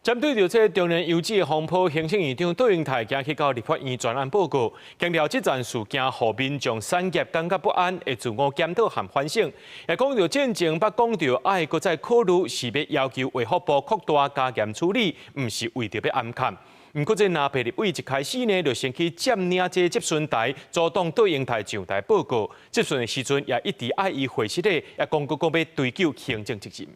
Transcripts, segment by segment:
針對著這中煉油脂的風波，行政院長卓榮泰今去到立法院專案報告，強調這件事件予民眾產業感覺不安，會自我檢討和反省。也講著進前捌講著愛閣再考慮是欲要求衛福部擴大加嚴處理，毋是為著欲暗崁。毋過這藍白立委一開始呢，就先去佔領這質詢台，阻擋卓榮泰上台報告。質詢的時陣也一直愛伊會失禮，也講過講欲追究行政責任。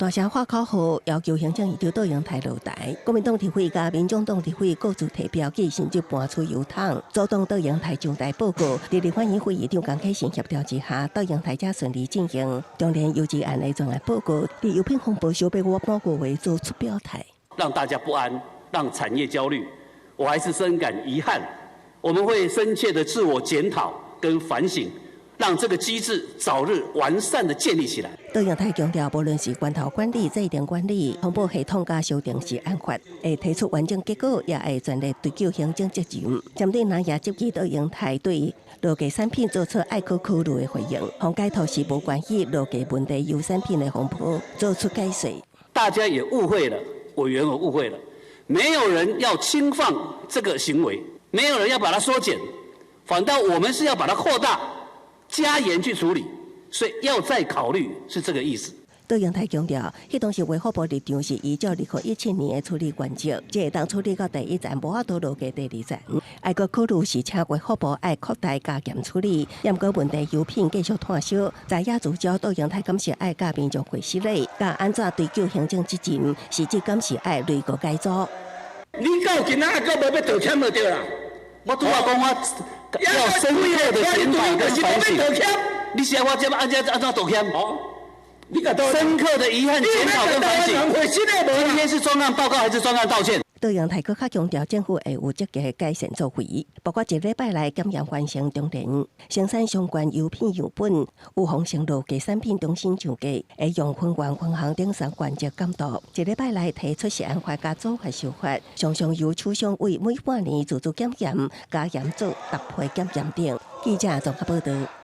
大聲喊口號，要求行政院長卓榮泰落台。國民黨立委佮民眾黨立委各自提標記，甚至搬出油桶，阻擋卓榮泰上台報告。佇立法院會議長江啟臣協調之下，卓榮泰才順利進行中煉油脂案的專案報告。佇油品風波小欲我半個月做出表態，讓大家不安，讓產業焦慮，我還是深感遺憾。我們會深切的自我檢討跟反省，讓這個機制早日完善的建立起來。卓榮泰強調，無論是源頭管理、制定管理、通報系統佮修訂食安法，會提出完整結果，也會全力追究行政責任。針對藍營質疑卓榮泰對落架產品做出愛閣考慮的回應，方解脫是無關係落架問題油產品的風波做出解說。大家也誤會了，委員我誤會了，沒有人要輕放這個行為，沒有人要把它縮減，反倒我們是要把它擴大。加嚴去處理，所以要再考慮，是這個意思。卓榮泰強調，彼當時衛福部立場是依照2017年的處理原則，這會當處理到第一層，無法度落架第二層。愛閣考慮是請衛福部愛擴大加嚴處理，毋過問題油品繼續炭燒，在野聚焦卓榮泰敢是愛佮民眾會失禮，佮按怎追究行政責任，實質敢是愛內閣改組。你到今仔閣無欲道歉就對啦。我拄仔講我要深刻的檢討跟反省。你是我這按怎按怎道歉？哦，你深刻的遺憾檢討跟反省。今天是專案報告還是專案道歉？卓榮泰閣較強調，政府會有積極的改善作為，包括一禮拜內檢驗完成中煉生產相關油品樣本，有發生落架產品重新上架，會用分縣分行頂三關節監督。一禮拜內提出食安法佮組法修法，常常由廠商為每半年自主檢驗，加嚴做搭配檢驗等。記者綜合報道。